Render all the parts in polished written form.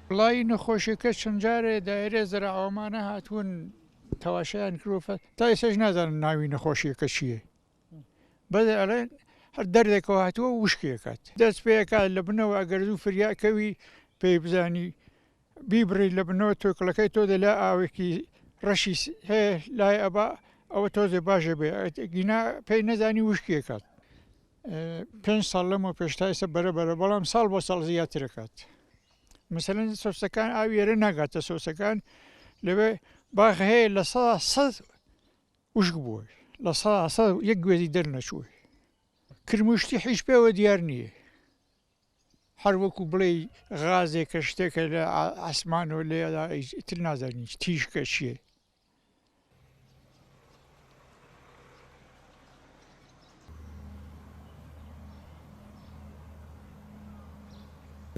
وەڵایی نەخۆشیەکە چەند جارێ دایرە زەرعەوەمانە هاتوون تەواشایان کردوە تا ئێستاش نازانن ناوی نەخۆشیەکە چییە بەس ئەڵێن هەر دەردێکەوە هاتووە وشکی ئەکات دەست پێ ئەکات لە بنەوە ئەگەر زوو فریا کەوی پێی بزانی بیبڕی لە بنەوە تۆکڵەکەی تۆ دەلا ئاوێکی ڕەشی هەیە لای ئەبا ئەوە تۆزێ باشە بێ گینا پێی نەزانی وشکی ئەکات پێنج ساڵ لەمەو پێش تا ئێستا بەرە بەرە بەڵام ساڵ بۆ ساڵ زیاتر ئەکات مەسەلەن سۆسەکان ئاوی ئێرە ناگاتە سۆسەکان لەوێ باخ هەیە 100% وشک بووە 100% یەک گوێزی دەرنەچووە کرمشتی حیش پێوە دیار نییە هەر وەکو بڵێی غازێکە شتێکە لە ئاسمانەوە لێدا ئیتر نازانی تیشکە چییە.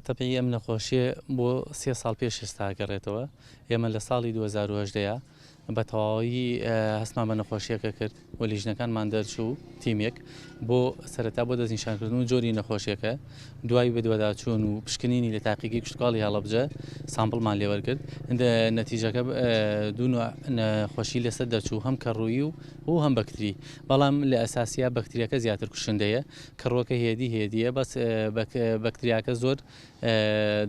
تەبعی ئەم نەخۆشیە بۆ سێ ساڵ پێش ئێستا ئەگەڕێتەوە، ئێمە لە ساڵی 2018 ە بە تەواوی هەستمان بە نەخۆشیەکە کرد و لیژنەکانمان دەرچوو تیمێک بۆ سەرەتا بۆ دەستنیشانکردن و جۆری نەخۆشیەکە دوای بەدواداچوون و پشکنینی لە تاقیگەی کشتوکاڵی هەڵەبجە سامپڵمان لێوەرگرت نەتیجەکە دوو نوع نەخۆشی لەسەر دەرچوو هەم کەڕووی و و هەم بەکتری بەڵام لە ئەساسیا بەکتریەکە زیاتر کوشندەیە کەڕووەکە هێدی هێدیە بەس بەکتریاکە زۆر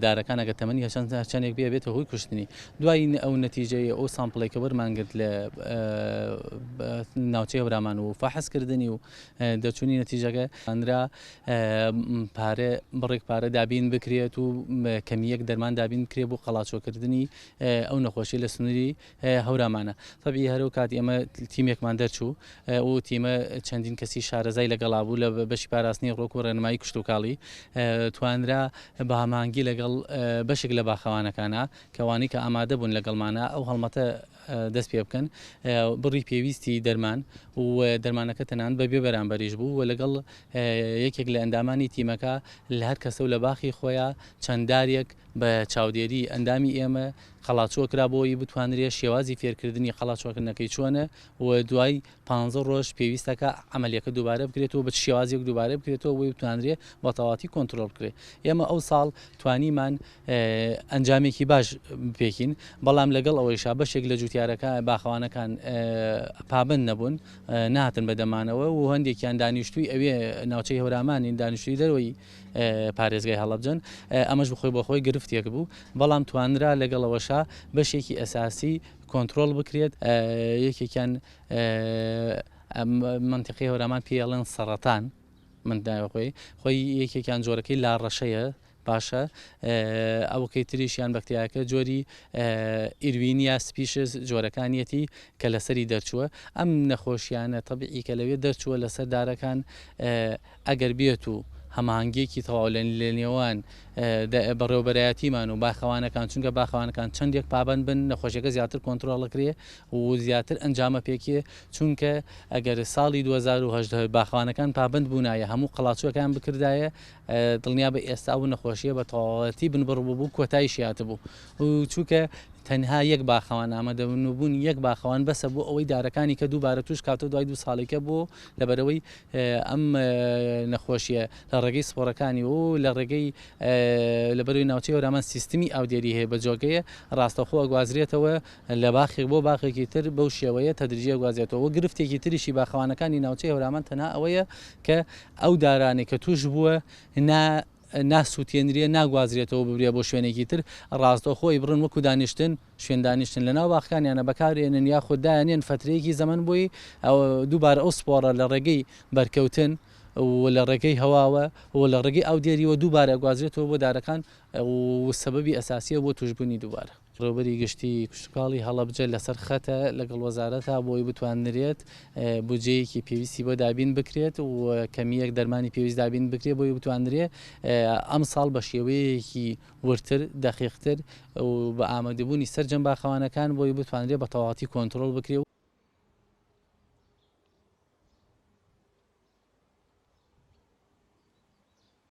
دارەکان ئەگەر تەمەنی هەرچەندێک بێ بێتە هۆی کوشتنی دوای ئەو نەتیجەی ئەو سامپڵێک کە وەرمان گرت لە ناوچەی هەورامان و فەحس کردنی و دەرچوونی نەتیجەکە ئەنرا پارە بڕێک پارە دابین بکرێت و کەمیەک دەرمان دابین بکرێت بۆ قەڵاچۆکردنی ئەو نەخۆشی لە سنووری هەورامانە. تەبعی هەرەو کات ئێمە تیمێکمان دەرچوو، ئەو تیمە چەندین کەسی شارەزای لەگەڵا بوو لە بەشی پاراستنی ڕووەک و ڕێنمایی کشتوکاڵی، توانرا بە هەماهەنگی لەگەڵ بەشێک لە باخەوانەکانا کە ئەوانەی کە ئامادە بوون لەگەڵمانا ئەو هەڵمەتە دەست پێ بکەن، بڕی پێویستی دەرمان و دەرمانەکە تەنانەت بە بێ بەرامبەریش بوو و لەگەڵ یەکێک لە ئەندامانی تیمەکە لە هەر کەسە و لە باخی خۆیا چەند دارێک بە چاودێری ئەندامی ئێمە قەڵاچۆ کرا بۆ ئەوەی بتوانرێت شێوازی فێرکردنی قەڵاچۆکردنەکەی چۆنە و دوای پانزە ڕۆژ پێویستەکە عەمەلیەکە دووبارە بکرێتەوە بە چ شێوازێک دووبارە بکرێتەوە بۆی بتوانرێت بە تەواتی کۆنترۆڵ بکرێت ئێمە ئەو ساڵ توانیمان ئەنجامێکی باش بپێکین بەڵام لەگەڵ ئەوەیشا بەشێک لە جوتیارەکە باخەوانەکان پابند نەبوون نهاتن بەدەمانەوە و هەندێکیان دانیشتووی ئەوێ ناوچەی هەورامانین دانیشتووی دەرەوەی پارێزگای هەڵەبجەن، ئەمەش بخۆی بۆ خۆی گرفتێک بوو، بەڵام توانرا لەگەڵ ئەوەشا بەشێکی ئەساسی کۆنترۆڵ بکرێت، یەکێکیان مەنتیقەی هەورامان پێی ئەڵێن سەڕەتان، من خۆی خۆی یەکێکیان جۆرەکەی لاڕەشەیە باشە ئەوکەی تریشیان بەکتریاکە جۆری ئیروینیا سپیشز جۆرەکانیەتی کە لەسەری دەرچووە ئەم نەخۆشیانە تەبیعی کە لەوێ دەرچووە لەسەر دارەکان ئەگەر بێت و هەماهەنگیەکی تەواو لە نێوان بەڕێوەبەرایەتیمان و باخەوانەکان چونکە باخەوانەکان چەندێک پابەند بن نەخۆشیەکە زیاتر کۆنترۆڵ ئەکرێ و زیاتر ئەنجامە پێکێ چونکە ئەگەر ساڵی 2018 باخەوانەکان پابەند بوونایە هەموو قەڵاچۆکان بکردایە دڵنیابە ئێستا ئەو نەخۆشیە بە تەواوەتی بنبڕ بوو کۆتاییشی هاتبوو و چونکە تەنها یەک باخەوان ئامادەبوون و بوونی یەک باخەوان بەسە بۆ ئەوەی دارەکانی کە دووبارە توش کاتەوە دوای دوو ساڵیکە بۆ لەبەرئەوەی ئەم نەخۆشیە لە ڕێگەی سپۆڕەکانی و لە ڕێگەی لەبەرەوەی ناوچەی هەورامان سیستمی ئاودێری هەیە بە جۆگەیە ڕاستەوخۆ ئەگوازرێتەوە لە باخێک بۆ باخێکی تر بەو شێوەیە تەدریجی ئەگوازێتەوە و گرفتێکی تریشی باخەوانەکانی ناوچەی هەورامان تەنها ئەوەیە کە ئەو دارانەی کە توش بووە نا ناسوتێنرێ ناگوازرێتەوە ببرێ بۆ شوێنێکی تر ڕاستەوخۆ ئەیبڕن وەکو دانیشتن شوێن دانیشتن لەناو باخەکانیانە بەکارێنن یاخود دایانێن فەترەیەکی زەمەن بۆی دووبارە ئەو سپۆڕە لە ڕێگەی بەرکەوتن و لە ڕێگەی هەواوە و لە ڕێگەی ئاودێریەوە دووبارە ئەگوازرێتەوە بۆ دارەکان و سەبەبی ئەساسیە بۆ توشبوونی دووبارە. بەڕێوەبەری گشتی کشتوکاڵی هەڵەبجە لەسەر خەتە لەگەڵ وەزارەتا بۆی بتوانرێت بودجەیەکی پێویستی بۆ دابین بکرێت و کەمییەک دەرمانی پێویست دابین بکرێت بۆی بتوانرێت ئەمساڵ بە شێوەیەکی وردتر دەقیقتر و بە ئامادەبوونی سەرجەم باخەوانەکان بۆی بتوانرێت بە تەواوەتی کۆنترۆڵ بکرێت.